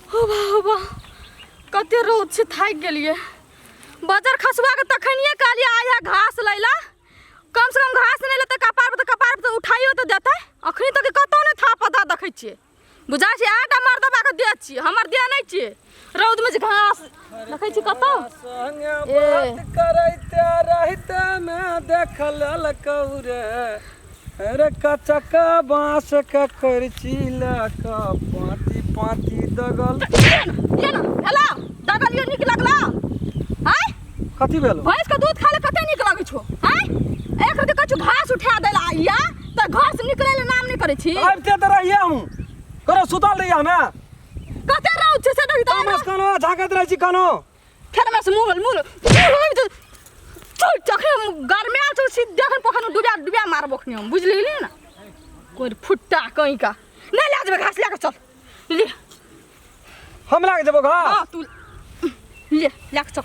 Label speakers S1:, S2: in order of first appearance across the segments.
S1: हो बा हो बा, कते रौद छै, थाकि गेलियै। बजर खसुआ के तखनिए कहलियै आइया घास लैला, कम से कम घास नहि लेतै कपार पर तऽ कपार पर तऽ उठाइयो तऽ देतै। अखनी तक कतौ नहि था पता देखै छियै, बुझाइ छै आटा मर्दबा के देह छियै, हमर देह नहि छियै। रौद मे जे घास देखै छी कतौ
S2: संगे बात करैते रहिते मे देख लेलकौ रे, अरे कचका बाँस के करची लऽ कऽ पाँति पाँति दगल।
S1: ये ना हेलो दगलियो नीक लगलो? आय
S2: कथी भेलो?
S1: भैंस के दूध खाले कते नीक लगै छौ? आय एक रति कछु घास उठा देला आइया तऽ घर से निकले ले नाम नहि करै छी।
S2: आबिते तऽ रहिए हम करो सुतल रहिए हमे।
S1: कते रौद छै से देखी तऽ।
S2: तामस कनो झाँकैत रहै छी कनो।
S1: फेर हमरा से मुँह मुँह मुँह होइब तऽ चल जखन गरमायल छौ सीधे अखन पोखरि डुबा डुबा मारबो अखनी हम, बुझि गेली ने? कोइ फुट्टा कहीं का नहि लए जेबै घास, लए कऽ चल ले।
S2: हम लए कऽ जेबो घास?
S1: हाँ तू ले, लए कऽ चल।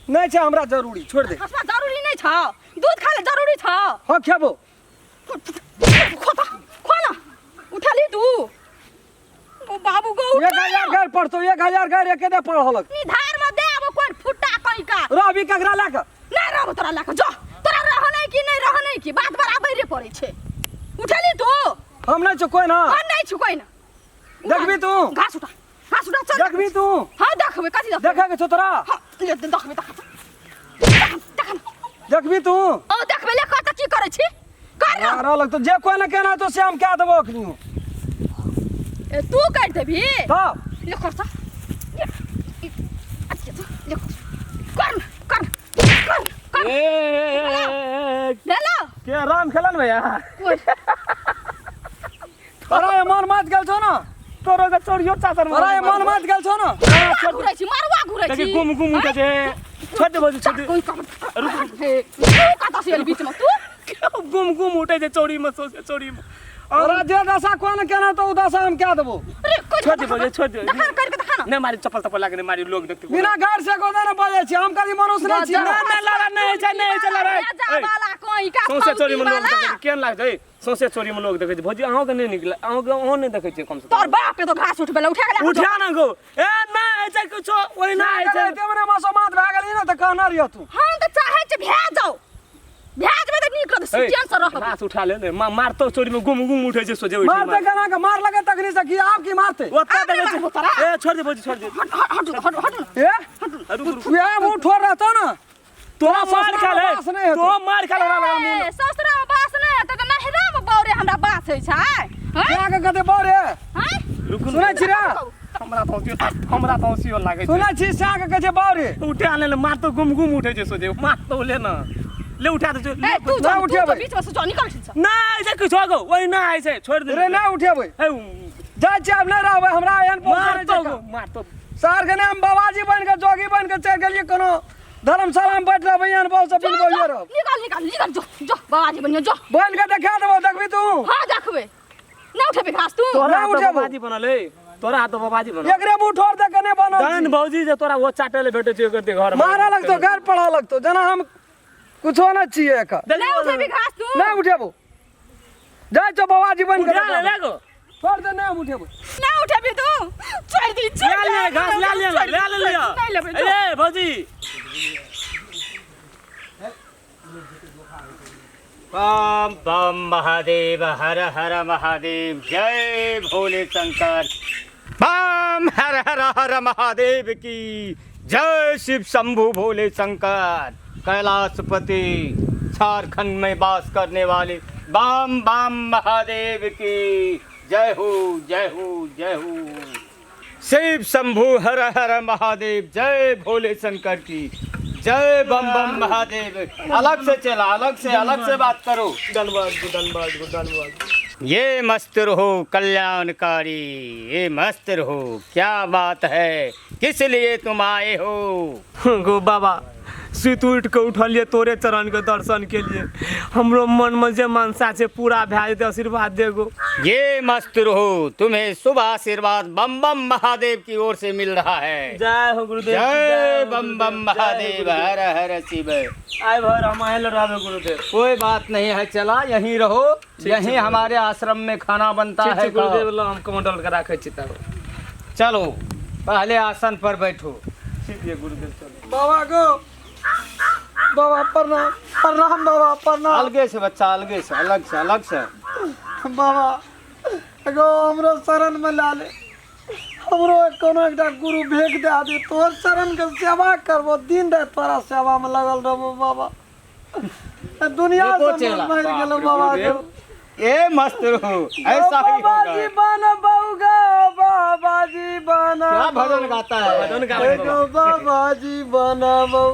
S2: नहि छै हमरा जरूरी, छोड़ि दे।
S1: घासवा जरूरी नहि छौ, दूध खा ले जरूरी छौ।
S2: हाँ खेबो।
S1: खो खो ना, उठा ली तू। ओ बाबू गो,
S2: 1000 गारि पड़तो, 1000 गारि एके दे पढ़लक।
S1: निधार में दे आबो कोन फुट्टा कहीं का।
S2: रहबी ककरा लए कऽ?
S1: नहीं रहबो तोरा लए कऽ, जो तोरा रह नहीं कि नहीं रह नहीं कि बात बराबर रे पड़ै छै। उठेली तू?
S2: हम नहीं छौ कोई ना।
S1: हम नहीं छौ कोई ना।
S2: देखबी तू?
S1: घास उठा, घास उठा चल।
S2: देखबी तू?
S1: हां देखबे, कथी देखबे?
S2: देखे के छौ तोरा?
S1: हां ले देखबे, देख देख।
S2: देखबी तू?
S1: ओ देखबे ले कर त की करै छी? कर ना।
S2: मारा लगतो जे कोई ना केना तो से हम क्या देबो अखनियो।
S1: ए तू कर देबी?
S2: तब
S1: ले कर त। ले अच्छा तू ले कर। कर कर कर कर।
S3: ए
S1: ले लो।
S3: के राम खेलन भैया?
S2: तोरा मन मात गेल छौ ना?
S3: तोरो के चोरियो चाचर।
S2: तोरा मन मात गेल छौ ना?
S1: घुरै छी, मारुआ घुरै छी।
S3: देखी गुम गुम उठे छै। छोड़ दे भौजी, छोड़ दे।
S1: कोई कम
S3: रुक रुक।
S1: हे तू कतऽ से एल बीच में तू?
S3: गुम गुम उठे छै चोरी में, सोचे चोरी में।
S2: तोरा जे दशा कोन केना तो उ दशा हम क्या देबो।
S1: अरे कोई
S3: छोड़ दे भौजी, छोड़ दे।
S1: देखा कर के देखा ना।
S3: नहीं मारी चप्पल तप्पल लागे, नहीं मारी, लोग देखते।
S2: बिना गाड़ से गोदा ना बजै छी हम, कभी मनुष्य नहीं छी।
S3: ना ना लड़ा नहीं छै, नहीं छै लड़ाई।
S1: जा वाला कोई का
S3: सौंसे चोरी में लोग
S1: वाला।
S3: देखै छै, केहन लागै छै? सौंसे चोरी में लोग देखै छै। भौजी अहूँ के नहीं निकल, अहूँ के अहूँ नहीं देखै छियै कम से कम।
S1: तोर बाप के तो घास उठबे ला उठा के ला।
S3: उठा ना गो। ए ना होइ छै कुछो, ओहि ना होइ छै।
S2: ते मने मासो मात भए गेली ना त कहना रहियो तू।
S1: हम त चाहै छी भए जाओ, भए जेबै त नीक रहतै, सुचैन से रहब।
S3: घास उठा ले ने, मारतो चोरी में गुम गुम उठे छै सोझे ओहिठाम।
S2: मारते केना के मार लगे तखनी से की आब की मारते?
S3: ओतऽ
S1: आब नहि
S3: देखै
S1: मारबो
S3: छै।
S1: तोरा।
S3: ए छोड़ दे भौजी, छोड़ दे।
S1: हट हट हट हट हट।
S2: ए
S3: रुक रुक।
S2: वएह मुँह ठोर रहतो ना।
S3: तोरा मार खा ले,
S2: बास नहि हेतौ।
S3: तो मार खा ले हमरा लगल मुँह।
S1: ए, ससुरा में बास नहि हेतै तऽ नहिरा में बौरे हमरा बास होइ छै। हैं?
S2: क्या के कते बौरे?
S1: हैं?
S3: रुक
S2: सुनै छी रे?
S3: हमरा तऽ हँसियो, हमरा तऽ हँसियो लागै छै।
S2: सुनै छी सएह के कहै छै बौरे।
S3: उठा ले, मार तो गुम गुम उठे छै सोझे, मार तो ले ना। ले उठा दे
S1: ए तू जा,
S2: नहि
S1: तू
S2: उठेबै।
S1: तो बीच में से जो निकल छी।
S3: नहि छै किछो गो, ओहि नहि छै, छोड़ दे।
S2: रे नहि उठेबै।
S3: ए
S2: जाइ छी आब नहि रहबै, हमरा एहन
S3: मार तो गो, मार तो।
S2: सार के हम बाबाजी बनि के जोगी बनि के चलि गेलियै कोनो धर्मशाला में बैठ रहबै, एहन बहुत से बिन बहिए रहब।
S1: निकल निकल निकल, जो जो बाबाजी बनियो जो।
S2: बनि के देखा देबो, देखबी तू?
S1: हां देखबै। नहि उठेबै घास तू?
S3: तोरा
S2: नहि
S3: हाथ
S2: उठेबो।
S3: बाबाजी बनल ए, तोरा हाथ बाबाजी बनल।
S2: एकरे मुँह ठोर दे के नहि बनल
S3: दान
S2: छी।
S3: भौजी जे तोरा ओ चाटे ले भेटै छै ओकर घर में।
S2: मारऽ लगतौ, गारि पढ़ऽ लगतौ, जेना हम कुछो नहि छियै एकर।
S1: नहि उठेबी घास तू?
S2: नहि उठेबो। जाइ छौ बाबाजी बनि के
S3: उठा ले
S2: देखा
S3: ले गो।
S2: छोड़ दे, नहि हम उठेबो।
S1: नहि उठेबी तू? छोड़ दी, छोड़
S3: ले ले
S1: दे।
S3: घास ले ले ले ले ले।
S1: नहि लेबै जो।
S3: ए भौजी।
S4: बम बम महादेव हर हर महादेव जय भोले शंकर। बम हर हर हर महादेव की जय। शिव शंभु भोले शंकर कैलाशपति झारखंड में वास करने वाले बम बम महादेव की जय हो जय हो जय हो। शिव शंभु हर हर महादेव जय भोले शंकर की जय। बम बम महादेव। अलग से चला, अलग से, अलग से बात करो।
S3: धन्यवाद गो, धन्यवाद गो, धन्यवाद।
S4: ये मस्त रहो कल्याणकारी, ये मस्त रहो। क्या बात है, किस लिए तुम आए हो?
S3: गो बाबा, सुति उठि कऽ उठलियै तोरे चरणके दर्शन के लिए। हमरो मनमे जे मनसा छै पूरा भए जेतै, आशीर्वाद दे गो।
S4: ये मस्त रहो, तुम्हें शुभ आशीर्वाद बम बम महादेव की ओर से मिल रहा है।
S3: जय हो गुरुदेव,
S4: जय
S3: हो
S4: बम
S3: गुरुदेव,
S4: बम
S3: जय हो
S4: महादेव
S3: गुरुदेव।
S4: हर हर शिव।
S3: आइ भर हम आयल रहबै गुरुदेव।
S4: कोई बात नहीं है, चला यहीं रहो, यहीं हमारे आश्रम में खाना बनता
S3: ठीक
S4: है
S3: छै गुरुदेव,
S4: खाओ।
S3: ल हम कमंडल के राखै छी तब।
S4: चलो पहले आसन पर बैठो।
S3: ठीक है गुरुदेव, चलो।
S2: बाबा गो, बाबा प्रणाम, प्रणाम बाबा, प्रणाम।
S4: अलगे से बच्चा, अलगे से, अलग से, अलग से।
S2: बाबा एगो हमरो शरण में ला ले, हमरो कोनो एकटा गुरु भेज दे दे, तोहर शरण के सेवा करबो, दिन राति तोरा सेवा में लगल रहबो बाबा। दुनिया
S4: देखो
S2: से
S4: चेला,
S2: मर गेलो
S4: बाप रे
S2: बाबा
S4: गुरुदेव।
S2: गो।
S4: ए मस्त रहो, ऐसा ही
S2: बाबा जी
S4: होगा।
S2: बन बउगा, बाबा जी बन।
S4: क्या भजन गाता है?
S3: भजन गावे
S2: एगो बाबा जी बनबौ।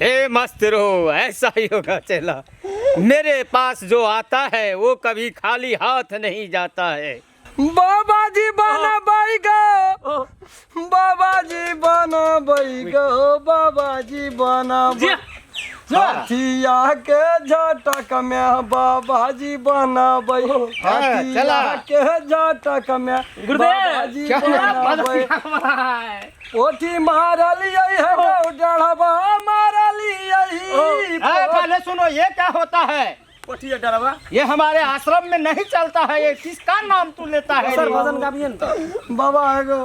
S4: हे मस्त रहो, ऐसा ही होगा चेला। मेरे पास जो आता है वो कभी खाली हाथ नहीं जाता है।
S2: बाबा जी बनबै गो, बाबा जी बनबै गो, बाबा जी बनबै। हाथिया के झटक में बाबा जी बनबै, हाथिया के झटक में बाबा जी बनबै। ओठी मारलियै है गौ, डढ़बा मारलियै।
S4: पहले सुनो, ये क्या होता है?
S3: पोठिया डरवा
S4: ये हमारे आश्रम में नहीं चलता है। ये किसका नाम तू लेता है?
S3: सर भजन गाबिए न तो
S2: बाबा एगो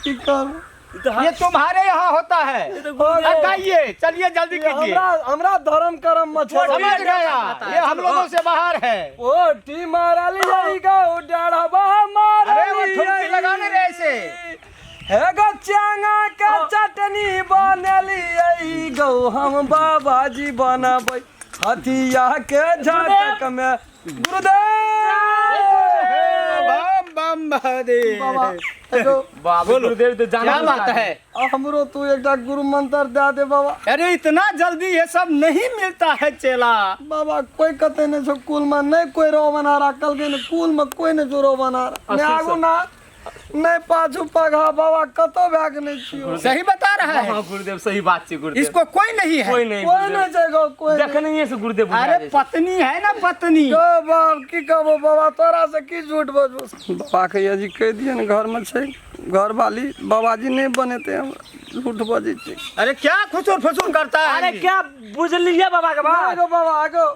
S2: की करू?
S4: ये तुम्हारे यहाँ होता है। गाइए, चलिए जल्दी कीजिए।
S2: हमरा हमरा धर्म कर्म में छै।
S4: समझ गया, ये हम लोगों से बाहर है।
S2: ओठी मारलियै गौ, डढ़बा
S4: अरे वो ठुमकी
S2: मारलियै।
S4: लगाने रे ऐसे।
S2: हे गो चंगा के चटनी बनेलियै गौ, हम बाबा जी बनबै हथिया के झटक में। गुरुदेव
S4: बम बम महादेव।
S2: बाबा एगो
S3: बाबा गुरुदेव तो जाना
S4: क्या बात है?
S2: हमरो तू एकटा गुरु मंत्र दे दे बाबा।
S4: अरे इतना जल्दी ये सब नहीं मिलता है चेला।
S2: बाबा कोई कते नहीं छौ कुल में, नहीं कोई रो बना रहा कल के कुल में कोई नहीं जो रो बना रहा, नहीं आगू ना नहीं पाछू पघा बाबा, कतो भए के नहीं छियो।
S4: सही बता रहा है
S3: हाँ गुरुदेव, सही बात छै गुरुदेव।
S4: इसको कोई नहीं है।
S3: कोई नहीं,
S2: कोई नहीं छै गो, कोई नहीं।
S3: देखने से गुरुदेव बुझा
S4: अरे
S3: जाइ छै।
S4: पत्नी है ना पत्नी।
S2: गो बाप की कहबो बाबा, तोरा से की झूठ बजबो। बाबा के जी कहि दियन घर में छै घर वाली, बाबाजी नहीं बनेते, हमरा झूठ बजै छै।
S4: अरे क्या खुसुर फुसुर करता है?
S3: अरे क्या बुझलिए बाबा के बात?
S2: नहीं गो बाबा गो,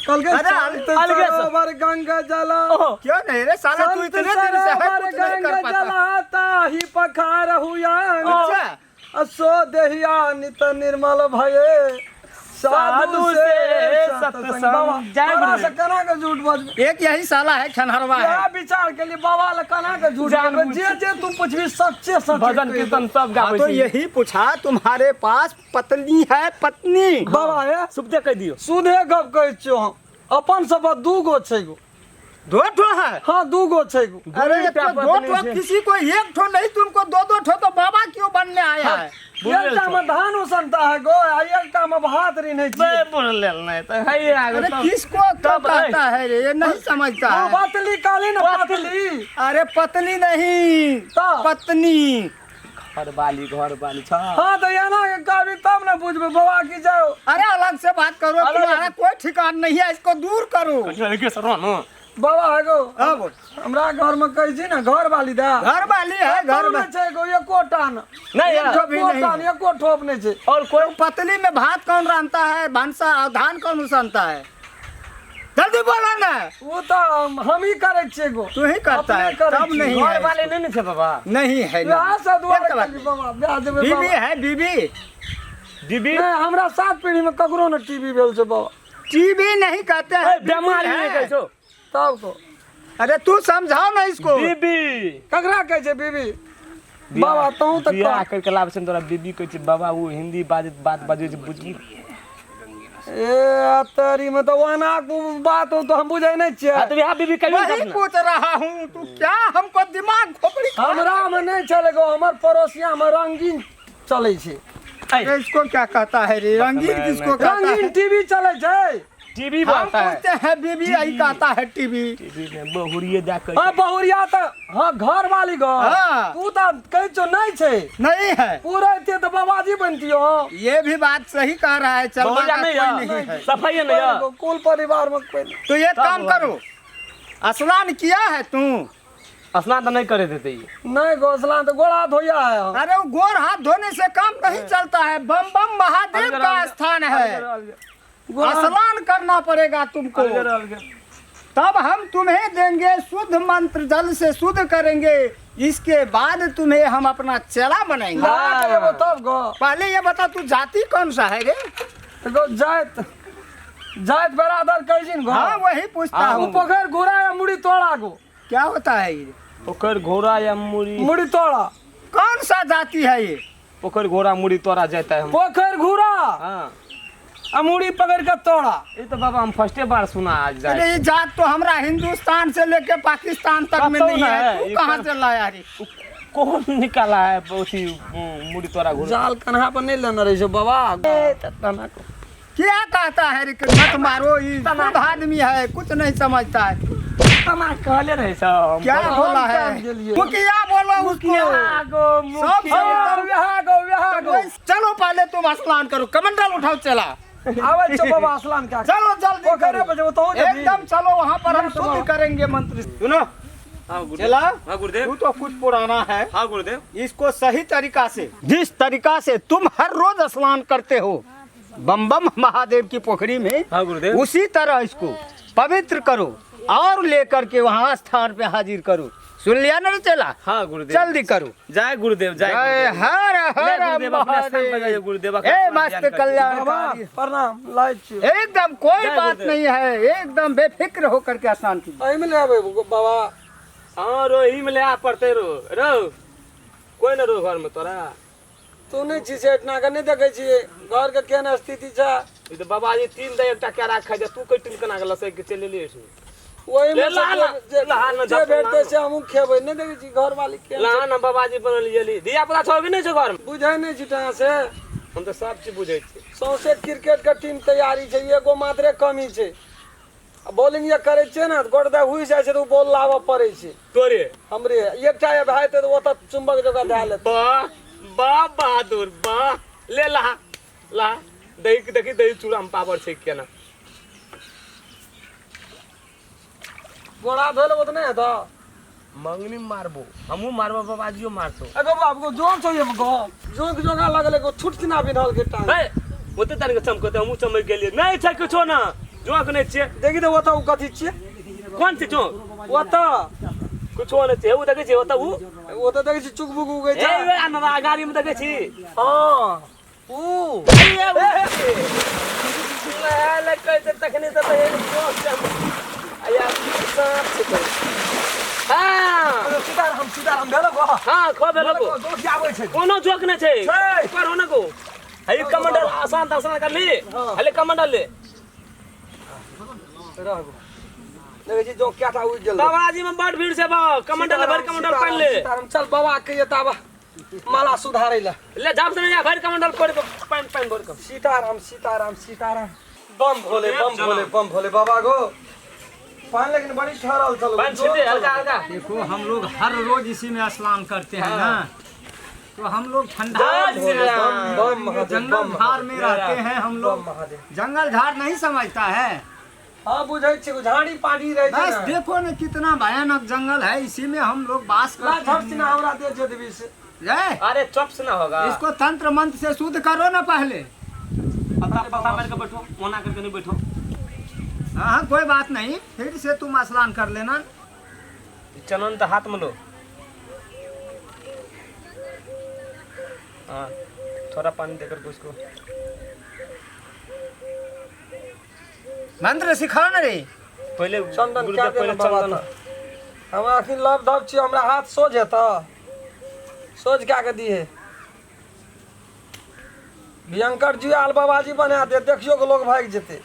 S2: कल के
S4: अरे
S2: संत
S3: अलगे से।
S2: सरोवर गंगा जला।
S4: क्यों नहीं रे साला, तू
S2: संत
S4: इतने दिन से है
S2: सरोवर
S4: कुछ नहीं कर
S2: गंगा
S4: पाता।
S2: जला ताही पखार हुआ।
S4: अच्छा।
S2: असो देहिया नित निर्मल भये, साधु से सत्संग। बाबा
S3: जय
S2: तोरा
S3: गुरुदेव।
S2: से केना के झूठ बजबे?
S4: एक यही साला है खनहरवा है।
S2: क्या विचार के लिए बाबा ले केना के झूठ
S3: जान
S2: बजबे?
S3: बुझ।
S2: जे जे तू पूछबी सच्चे सच
S3: भजन कीर्तन सब
S4: हाँ
S3: गाबै
S4: तो
S3: छै।
S4: यही पूछा, तुम्हारे पास पत्नी है? पत्नी
S2: बाबा हे
S3: सुपते कहि दियौ।
S2: सुधे गप कहै छियौ हम, अपन सब दू गो छै गो।
S4: दो ठो है?
S2: हाँ दू गो छै गो।
S4: अरे एक तो दो
S3: पत्नी
S4: ठो
S3: छै।
S4: किसी को एक ठो नहीं, तुमको दो दो ठो तो बाबा क्यों बनने आया है?
S2: एकटा में धान उसनता है गो, आ एकटा में भात रिन्है छियै।
S3: बुझल नहि तऽ है आगे
S4: अरे
S3: तब।
S4: किसको क्यों
S3: तब
S4: कहता है रे, ये नहीं समझता
S2: हाँ,
S4: है।
S2: पतली काली ना पतली।
S4: अरे पतली नहीं,
S2: तो?
S4: पत्नी।
S3: घर वाली, घर वाली छ।
S2: हाँ तो एना के कहबी तब ने बुझबै बाबा की जाओ।
S4: अरे अलग से बात करो, तुम्हारा कोई ठिकान नहीं है, इसको दूर करो।
S3: अलगे से रहो न।
S2: बाबा हे गो,
S4: हाँ बोल।
S2: हमरा घर में कहै छी ने घर वाली दा।
S4: घर वाली है घर में
S2: नहि छै गो एकोटा न।
S3: नहीं
S4: एक ठो भी
S2: एकोटा
S4: नहीं
S2: न, एको ठोप नहि छै।
S3: और कोई
S4: तो पतली में भात कौन रांधता है, भानसा और धान कौन उसनता है? जल्दी बोला ना।
S2: ओ तऽ हम ही करै छियै गो।
S4: तू ही करता है
S2: अपने करै
S4: तब
S2: छी।
S4: नहीं
S3: घर
S4: है
S3: वाले नहीं ने छै बाबा?
S4: नहीं है
S2: बियाह
S4: नहीं।
S2: से दुआरे
S4: एक बात
S2: कहली बाबा बियाह देबै
S4: बीबी
S2: बाबा।
S4: है बीबी।
S3: बीबी
S2: नहि हमरा सात पीढ़ी में ककरो ने टीवी भेल छै बाबा।
S4: टीवी नहीं कहते हैं,
S3: ए, बेमारी
S4: बीबी
S3: नहीं
S4: है।
S3: कहै छौ।
S2: तब को
S4: अरे तू समझाओ ना इसको।
S3: बीबी
S2: ककरा कहै छै बीबी? बाबा तहूँ तऽ
S3: बियाह
S2: कह।
S3: करके लाबै छै तोरा बीबी कहै छै बाबा। ओ हिंदी बाजै बात बाजै छै बुझली।
S2: ए तरी में तऽ ओना बात हो तो हम बुझै नहि छियै।
S3: हाँ तो यहाँ बीबी कहियो
S4: वही
S3: ने।
S4: पूछ रहा हूँ, तू क्या हमको दिमाग खोपड़ी खा-
S2: हमरा में नहि चले गो, हमर पड़ोसिया में रंगीन चलै छै।
S4: अरे इसको क्या कहता है रे, रंगीन किसको कहता है?
S2: रंगीन टीवी चलै छै।
S3: टीवी
S4: हम
S3: बोलता है।
S4: पूछते हैं बीबी, यही कहता है टीवी।
S3: टीवी में बहुरिये जा कर
S2: हाँ बहुरिया तऽ हाँ घर वाली घर।
S4: हाँ।
S2: तू तऽ कहै छौ नहि छै,
S4: नहीं है।
S2: पूरा एते तऽ बाबाजी बनतियो।
S4: ये भी बात सही कह रहा है, चलवा
S3: बहुरिया
S4: का
S3: नहीं
S4: कोई
S3: है,
S4: नहीं है।
S3: सफाई नहीं है।
S2: कुल परिवार में कोई नहीं।
S4: तो एक काम करो, स्नान किया है तू?
S3: स्नान तो नहीं करे देते ये।
S2: नहीं घोसला तो गोड़ा धोया है हम।
S4: अरे वो गोर हाथ धोने से काम नहीं चलता है, बम बम महादेव का स्थान है, स्नान करना पड़ेगा तुमको, तब हम तुम्हें देंगे शुद्ध मंत्र, जल से शुद्ध करेंगे, इसके बाद तुम्हें हम अपना चेला बनाएंगे।
S2: नहा के एबो तब गो।
S4: पहले ये बता तू जाति कौन सा है रे?
S2: गो जाइत जाइत बरादर कहै छी ने गो।
S4: हाँ वही पूछता
S2: ओ
S4: हूँ।
S2: पोखरि घुरा या मुड़ी तोड़ा गो।
S4: क्या होता है ये?
S3: पोखरि घोड़ा या मुड़ी।
S2: मुड़ी तोड़ा।
S4: कौन सा जाति है ये?
S3: पोखरि घोड़ा मुड़ी तोड़ा जाता है हम।
S2: पोखरि घुरा
S3: हाँ
S2: आ मुड़ी पकड़ के तोड़ा।
S3: ये तो बाबा हम फर्स्टे बार सुना आज जाए।
S4: अरे ये जात तो हमरा हिंदुस्तान से लेके पाकिस्तान तक में
S3: कतौ
S4: नहीं
S3: ना
S4: है,
S3: है,
S4: तू
S3: ये
S4: कहाँ
S3: कौन-
S4: से लाया रे?
S3: कौन निकाला है अथी मुड़ी तोड़ा घोड़ा?
S2: जाल कन्हा पर नहीं लेने रहे छौ बाबा।
S4: क्या कहता है रे कि मत मारो, ये शुद्ध आदमी है, कुछ नहीं समझता है।
S3: तना कहले रहे सब।
S4: क्या
S2: हम
S4: बोला
S2: क्या
S4: है?
S2: गेलिए?
S4: मुखिया बोलो उसको।
S3: मुखिया गो
S4: सब
S3: मुखिया।
S2: हाँ, यहाँ गो यहाँ गो।
S4: चलो पहले तुम स्नान करो, कमंडल उठाओ चला।
S2: आबै छौ बाबा स्नान कए के।
S4: चलो जल्दी
S2: पोखरे
S4: करो।
S2: पर जेबो तोहूँ जेबही?
S4: एकदम चलो, वहाँ पर हम
S2: तो
S4: शुद्ध करेंगे मंत्र। सुनो
S3: हाँ गुरुदेव।
S4: चला,
S3: हाँ गुरुदेव।
S4: तू तो कुछ पुराना है।
S3: हाँ गुरुदेव।
S4: इसको सही तरीका से, जिस तरीका से तुम हर रोज स्नान करते हो बम बम महादेव की पोखरी में,
S3: हाँ गुरुदेव।
S4: उसी तरह इसको पवित्र करो और लेकर के वहाँ स्थान पे हाजिर करो। सुन लिया ना रे चला?
S3: हाँ गुरुदेव।
S4: जल्दी करो।
S3: जय गुरुदेव, जय
S4: जय
S3: गुरुदेव।
S4: हर
S3: ले
S4: हर
S3: गुरुदेव, अपने स्थान पर जाइए
S4: महादेव।
S3: गुरुदेव, अपना
S4: ए
S3: स्थान
S4: मस्त
S3: ध्यान करके।
S2: बाबा
S4: कल्याणकारी,
S2: प्रणाम, लाइ छियौ।
S4: एकदम कोई
S3: जय
S4: बात
S3: गुरुदेव।
S4: नहीं है, एकदम बेफिक्र होकर के स्नान कीजिए।
S2: एहिमे ले आबै बाबा।
S3: हाँ रो ही में ले आ पड़ते रो रो कोई न रो घर में तोरा।
S2: तू नहि छी से एहिठिना के नहि देखै छियै घर के केहन स्थिति छै।
S3: ई तऽ बाबाजी 3 दे एकटा केरा खाइ छै, तू कै टिन केना के लसैक के चलि एलियै से?
S2: ओहिमे
S3: ले
S2: से
S3: ला,
S2: जे
S3: ला, ला,
S2: जे
S3: ला,
S2: भेटतै
S3: ला।
S2: से हमहूँ खेबै। नहि देखै छी घरवाली केहन छै?
S3: लहान हम बाबाजी बनल गेली। धिया पुता छौ कि नहि छौ घरमे?
S2: बुझै नहि छी तहाँ से।
S3: हम तऽ सब चीज बुझै छी।
S2: सौंसे क्रिकेट के टीम तैयारी छै, एगो मात्रे कमी छै। आ बॉलिंग जे करै छियै ने, गोट दे हुइ जाइ छै तऽ ओ बॉल लाबऽ पड़ै छै।
S3: तोरे?
S2: हमरे एकटा जे भए जेतै तऽ ओतऽ चुम्बक जकाँ धए लेतै।
S3: वाह वाह बहादुर वाह। ले लहा लहा, दही देखी दही चूड़ा में पावर छै केना।
S2: गोड़ा धोइ लेबो तऽ नहि हेतौ?
S3: मंगनी मारबो, हमहूँ मारबो, बाबाजियो मारतो।
S2: एगो बाप गो जोन छौ ये गो, जोंक जोंका लगल एगो छुट चिना बिन्हल के टांग।
S3: हे ओते तनिक चमकते हमहूँ चमकि गेलियै। नहि छै किछो ना, जोंक नहि छियै।
S2: देखी तऽ ओतऽ ओ कथी छियै?
S3: कोन छै जोंक?
S2: ओतऽ
S3: किछो नहि छै। ओ देखै छियै ओतऽ उ?
S2: ओतऽ देखै छी चुकबुक उगै छै।
S3: हे अनरा गाड़ी में देखै छी।
S2: हँ उ
S3: तखने तऽ जोंक छै। आया साँप छै कोइ। हाँ
S2: सीताराम सीताराम भेलो गो।
S3: हाँ खो भेलो गो।
S2: दोस्त आबै छै।
S3: कोनो जोक नहि छै।
S2: छै।
S3: ऊपर हो ना गो। है कमंडल आसान आसान कर ली।
S2: हाँ।
S3: हले कमंडल ले।
S2: रह गो। देखै छी जोंक कएटा उगि गेल।
S3: बाबाजी में बड़ भीड़ छै बा। कमंडल ले, भरि कमंडल पानि ले।
S2: सीताराम चल बाबा के एताबा माला सुधारै लए।
S3: ले जाप से नहीं भरि कमंडल पड़ पानि पानि भर कऽ।
S2: सीताराम सीताराम सीताराम। बम भोले बम भोले बम भोले बाबा गो। पानि लेकिन बड़ी ठहरल छल।
S3: पानि छिटे हल्का हल्का।
S4: देखो हम लोग हर रोज इसी में स्नान करते हैं ना, तो हम लोग ठंडा
S3: जय श्री राम।
S2: बम महादेव
S4: जंगल
S2: बम
S4: झाड़ में रहते हैं हम
S2: बम
S4: लोग।
S2: महादेव।
S4: जंगल झाड़ नहीं समझता है।
S2: हाँ बुझै छी झाड़ी पाड़ी रहै छै
S4: बस
S2: ने।
S4: देखो न कितना भयानक जंगल है, इसी में हम लोग वास
S2: ला
S4: करते
S2: झट
S4: हैं।
S2: सिना हमरा दे जे देबी से।
S4: जय।
S3: अरे चप से ना होगा।
S4: इसको तंत्र मंत्र से शुद्ध करो ना पहले।
S3: पता पता मार के बैठो, ओना करके नहीं बैठो।
S4: हाँ हाँ कोई बात नहीं, फिर से तुम स्नान कर लेना।
S3: चनन तो हाथ में लो। हाँ थोड़ा पानी देकर के उसको
S4: मंत्र सिखाओ ना रे।
S3: पहले
S2: चंदन
S3: गुरुदेव
S2: क्या
S3: पहले
S2: देना बाबा
S3: चंदन।
S2: तऽ। हमरा अखन लव धब छी, हमरा हाथ सोझ हेतऽ? सोझ कए के दिहे। भयंकर जुआल बाबाजी बना दे, देखियो के लोग भागि जेतै।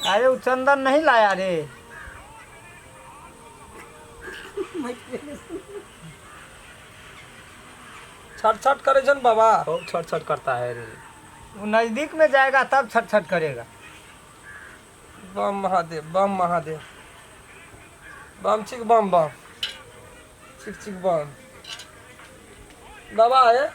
S4: अरे वो चंदन नहीं लाया रे।
S2: छट छट करै छै ने बाबा।
S3: बहुत छट छट करता है रे।
S4: वो नजदीक में जाएगा तब छट छट करेगा।
S2: बम महादेव बम महादेव बम चिक बम बम चिक चिक बम। बाबा हे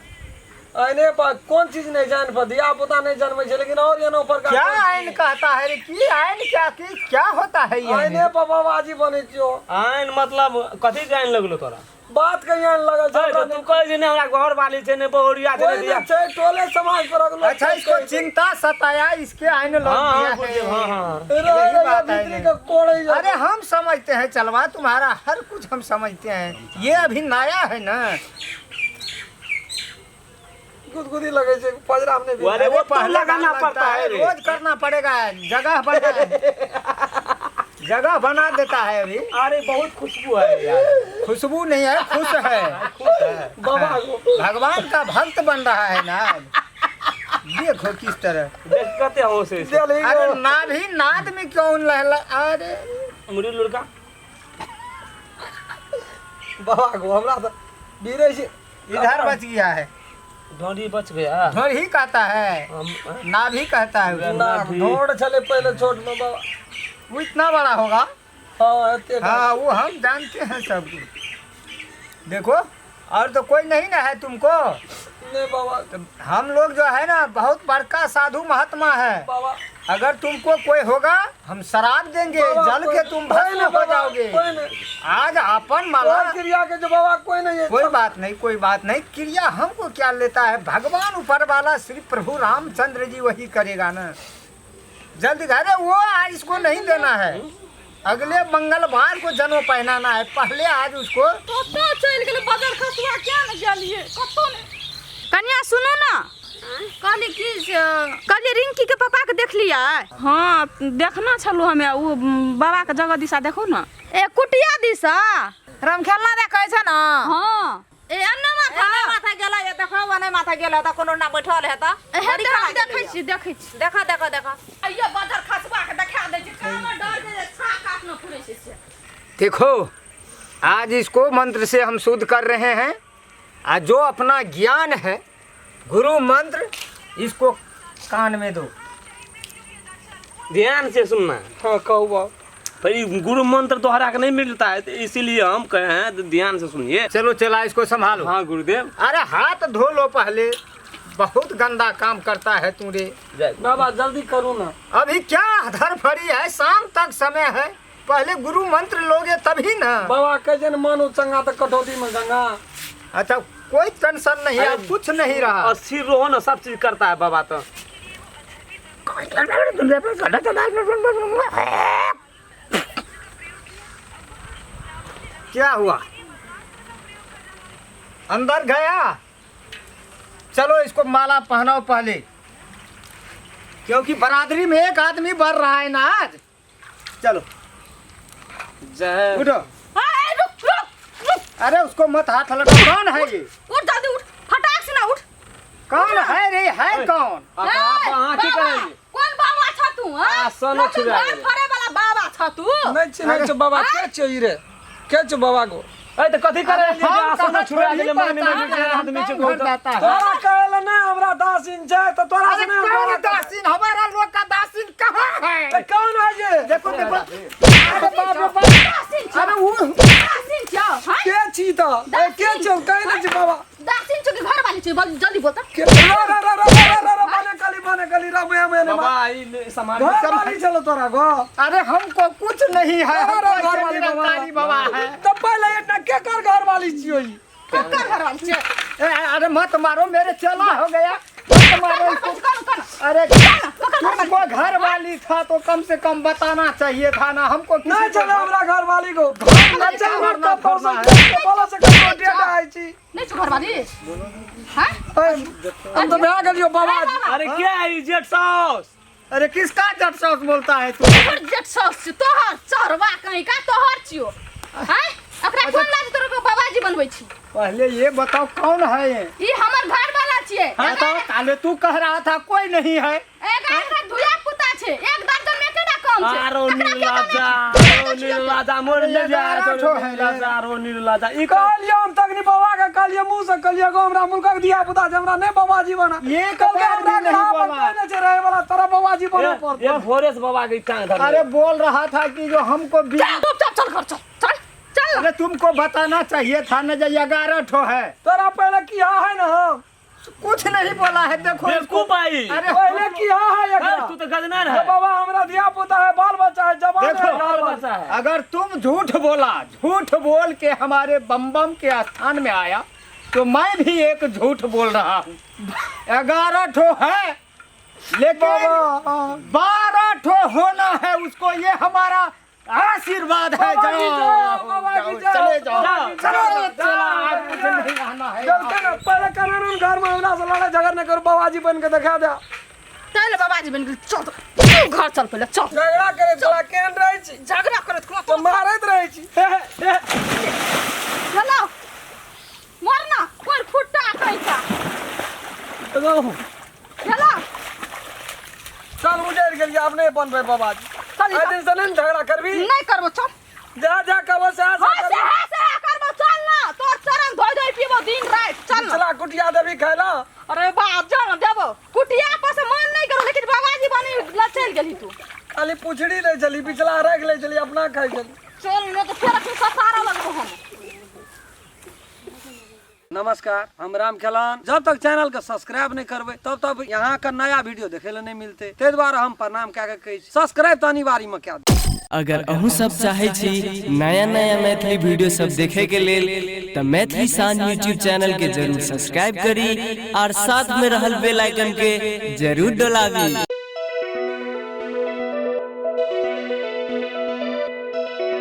S2: आइने पर कोन चीज नहीं जान पर धिया पुता नहीं जन्मै छै, लेकिन और एनो पर
S4: क्या आयन कहता है रे? की आयन क्या की क्या होता है ये
S2: आइने पर बाबाजी बनै छियो।
S3: आइन मतलब कथी के आइन लगलो तोरा?
S2: बात कहीं लगल छै
S3: अरे
S2: हमरा
S3: तू कहै छै ने हमरा घर वाली छै ने बहुरिया छै
S2: कोई
S3: ने दिया
S2: नहीं छै टोले समाज पर अगलो
S4: अच्छा इसको चिंता सताया इसके आईने लग
S3: हाँ
S4: दिया
S3: हाँ गुरुदेव
S4: है।
S3: हाँ हाँ
S4: यही बात है
S2: भीतरी
S4: नहीं।
S2: के कोड़े जा
S4: अरे हम समझते हैं चलवा तुम्हारा हर कुछ हम समझते हैं, ये अभी नया है ना।
S2: गुदगुदी लगे छै पजरा में नहीं
S3: अरे वो तो
S4: पहले
S3: लगाना
S4: बार
S3: पड़ता
S4: लगता
S3: है रे।
S4: रोज करना पड़ेगा, जगह बना जगह बना देता है अभी।
S3: अरे बहुत खुशबू है यार।
S4: खुशबू नहीं है, खुश है।
S2: बाबा को
S4: भगवान का भक्त बन रहा है ना, देखो किस तरह।
S3: देख कते होश है।
S2: देल ही
S4: अरे नाभि नाद में क्यों लहला। अरे
S3: मुरी लुड़का
S2: बाबा को हमरा तो बीरे छै
S4: इधर बच गया है,
S3: ढोंडी बच गया।
S4: ढोर ही कहता है, नाभि कहता है उसको।
S2: ना ढोड़ छले पहले छोट में बाबा,
S4: वो इतना बड़ा होगा।
S2: हां एते
S4: हाँ वो हम जानते हैं सब कुछ। देखो और तो कोई नहीं ना है तुमको।
S2: नहीं बाबा।
S4: तो हम लोग जो है ना बहुत बड़का साधु महात्मा है
S2: बाबा।
S4: अगर तुमको कोई होगा हम शराब देंगे,
S2: बाबा,
S4: जल के
S2: कोई-
S4: तुम
S2: कोई
S4: भस्म
S2: नहीं
S4: हो
S2: बाबा,
S4: जाओगे।
S2: कोई नहीं।
S4: आज अपन माला
S2: कोई क्रिया के जो बाबा कोई नहीं है।
S4: कोई बात नहीं, कोई बात नहीं, क्रिया हमको क्या लेता है, भगवान ऊपर वाला श्री प्रभु रामचंद्र जी वही करेगा ना। जल्दी अरे वो आज इसको नहीं देना है, अगले मंगलवार को जनेऊ पहनाना है, पहले आज उसको।
S1: कतौ चलि गेलै बजर खसुआ, किया ने गेलियै कतौ नहि। कनिया सुनू ना, कहली कि से कहलियै रिंकी के पापा के देखलियै?
S5: हाँ देखना छलहुँ हमे, ओ बाबा के जगह दिशा देखू ना।
S1: ए कुटिया दिशा
S6: रामखेलना दे कहै छै ना।
S1: हाँ ए अन्ना माथा
S6: एने माथा गेला, ये देखो ओने माथा गेला, त कोनो ना बैठल है त।
S1: हे
S6: बड़ी खड़ा
S1: देखै छी, देखै छी,
S6: देखा देखा देखा।
S1: अइयो बजर खसुआ के देखा दै छी, कान डर जे छा काट न फुरै छै से।
S4: देखो आज इसको मंत्र से हम शुद्ध कर रहे हैं, आज जो अपना ज्ञान है गुरु मंत्र इसको कान में दो,
S3: ध्यान से सुनना।
S2: हाँ कहू बाबा।
S3: पर गुरु मंत्र दोहरा के नहीं मिलता है, तो इसीलिए हम कहे हैं तो ध्यान से सुनिए।
S4: चलो चला इसको संभालो।
S3: हाँ गुरुदेव।
S4: अरे हाथ धो लो पहले, बहुत गंदा काम करता है तू रे।
S2: बाबा जल्दी करू ना।
S4: अभी क्या धरफड़ी है, शाम तक समय है, पहले गुरु मंत्र लोगे तभी ना।
S2: बाबा कहे न मानो चंगा तो कटौती में गंगा।
S4: अच्छा कोई टेंशन नहीं है, कुछ नहीं रहा।
S3: अस्थिर रहो ना, सब चीज करता है बाबा तो।
S4: क्या हुआ, अंदर गया? चलो इसको माला पहनाओ पहले, क्योंकि बरादरी में एक आदमी बढ़ रहा है ना आज। चलो
S3: जय।
S4: उठो।
S1: हाँ, रुक रुक रुक।
S4: अरे उसको मत हाथ लगा, कौन है ये?
S1: उठ जल्दी उठ, फटाक से ना उठ।
S4: कौन है रे, है कौन?
S3: अहाँ की करेंगे?
S1: कौन बाबा छ तू?
S3: आ, सोनो छुड़ा गेलै।
S1: फरे वाला बाबा छ तू?
S2: नहीं छै नहीं छै बाबा, के छै ई रे, के छै बाबा को?
S3: ए त कथी करे
S4: अरे हम
S3: सोनो
S4: कहाँ
S3: छुड़ा गेलै,
S4: थोड़ी
S3: मन में
S4: पहचान
S3: जे
S4: है,
S3: आदमी छै
S4: कौन
S3: कहू त।
S4: दाता है?
S2: तोरा कहले नहीं हमरा दासिन छै त तोरा से
S4: अरे
S2: नहीं
S4: कौन
S2: हमरा
S4: दासिन? हमारा लोग का दासिन कहाँ है?
S2: त कौन है ये?
S4: देखो देखो, अरे बाप रे बाप,
S1: दासिन छ।
S4: अरे वो
S1: दासिन छ, हाँ?
S2: के छी त? ए के छै कहले छै बाबा?
S1: दासिन छ कि घर वाली छ? बोल जल्दी बोल त।
S2: के रा रा रा रा रा रा बने काली बने काली रा मया मया ने
S3: बाबा ई सामान
S2: घर वाली चलो तोरा गो।
S4: अरे हमको कुछ नहीं है,
S2: तोरा
S4: हमको
S2: घर वाली
S4: ऐसे
S2: बाबा।
S4: निरंकारी बाबा है।
S2: त पहले इतना के कर घर वाली छियो ई?
S1: ककर घर वाली छ?
S4: ए, अरे मत मारो, मेरे चला हो गया, मत मारो इसको।
S1: कौन कौन?
S4: अरे तुमको घर वाली था तो कम से कम बताना चाहिए था ना हमको। किसी
S2: नहीं
S4: को
S2: चलो हमरा घर वाली को।
S4: वाली
S2: अच्छा
S4: का
S2: हमरा
S4: भरना
S2: परसों
S4: फरना है।
S2: बोला से कब डेट आई छी।
S1: नहीं छ घर वाली? हाँ?
S2: ए, हम तो भए गेलियो बाबा।
S3: अरे क्या है ई जेठ साउस?
S4: अरे किसका जट सॉस बोलता है तू?
S1: तोहर जेठ साउस छी, तोहर चरवा कहीं का तोहर छियो। हैं? एकरा कोन लाज तोरा के बाबाजी बनबै छी?
S4: पहले ये बताओ कौन है ये?
S1: ई हमर घर वाला छियै।
S4: हाँ तो काले तू कह रहा था कोई नहीं है।
S1: एकरा धुया पुता छै, एक दर्जन में केना कम छै?
S3: आरो
S1: एकरा के
S3: निर्लज्जा,
S1: बना
S3: आरो निर्लज्जा, मोर ले जा,
S4: ठो है रे।
S3: आरो निर्लज्जा। ई
S2: कहलियो हम तखनी बाबा के कहलियो मुंह से कहलियो गो हमरा मुल्कक धिया पुता छै, हमरा नहीं बाबाजी बना।
S4: एक
S2: कहलकै
S4: बार
S2: हमरा
S4: भी नहीं
S2: घर पर
S4: बोला।
S2: कोई नहीं छै रहे वाला, तोरा बाबाजी बना पड़तौ।
S3: ये भोरे से बाबा के टांग धर।
S4: अरे बोल रहा था कि जो हमको
S1: चल चुपचाप चल घर, चल चल चल।
S4: अरे तुमको बताना चाहिए था ना जो 11 ठो है।
S2: तोरा पहले की है ना हम?
S4: कुछ नहीं बोला है, देखो इसको।
S3: बेवकूफ आई।
S4: अरे
S2: पहले की हाँ है
S3: ए,
S2: एकरा।
S3: तू तो गजना
S2: ये
S3: है।
S2: बाबा हमरा धिया पुता है, बाल बच्चा है, जवान है,
S4: देखो।
S2: बाल बच्चा है।
S4: अगर तुम झूठ बोला, झूठ बोल के हमारे बम बम के स्थान में आया, तो मैं भी एक झूठ बोल रहा हूँ। 11 ठो है लेकिन 12 ठो होना है उसको, ये हमारा आशीर्वाद है।
S2: बाबा की
S4: जाओ,
S2: जय, बाबा की
S4: जाओ,
S2: जय,
S4: चले जाओ,
S2: बाबा की जय,
S4: चलो चला,
S2: जाओ,
S4: आज कुछ नहीं आना है।
S2: चलते ना, पहले कानून घर में हमरा से लड़ाई झगड़ा नहीं करू, बाबाजी बन के दिखा दे।
S1: तै ले बाबाजी बनि गेल। चल तू घर चल, पहिले चल।
S2: झगड़ा करे चला केहन रहै छी?
S1: झगड़ा करैत कोनो
S2: तऽ मारैत रहै छी। हे, हे, हे।
S1: चलो मरना कोई फुट्टा कैसा। चलो।
S2: चल, उजैड़ गेलियै, आब नहि बनबै बाबाजी।
S1: चल।
S2: एहि दिन से नहि ने झगड़ा करबी?
S1: नहीं करबो, चल।
S2: जा जा कहबो सएह
S1: हाँ
S2: सब
S1: से
S2: करबी।
S1: हाँ से हाँ करबो, चल ना, तोर चरण धोइ धोइ पीबो दिन राति, चल ना।
S2: पिछला कुटिया देबी खाय ला?
S1: अरे बाप, जा ना, देबो कुटिया पर से मन नहीं करो, लेकिन बाबाजी बनी ला चल गेली तू।
S2: खाली पुछड़ी लै छली, पिछला राखि लै छली, अपना खाइ छली।
S1: चल ने तऽ फेर अखन ससारा लगबो हम।
S2: नमस्कार, हम राम खेलान। जब तक चैनल के सब्सक्राइब नहीं करबै तब तक यहाँ का नया वीडियो देखे ला नहीं मिलते। ताहि दुआरे हम प्रणाम कए के कहै छी, सब्सक्राइब तऽ अनिवार्य में कए दियौ।
S7: अगर अहूँ सब चाहै छी नया नया मैथिली वीडियो सब देखे के लेल, तऽ मैथिली शान यूट्यूब चैनल के जरूर सब्सक्राइब करी और साथ में रहल बेल आइकन के जरूर डोलाबी।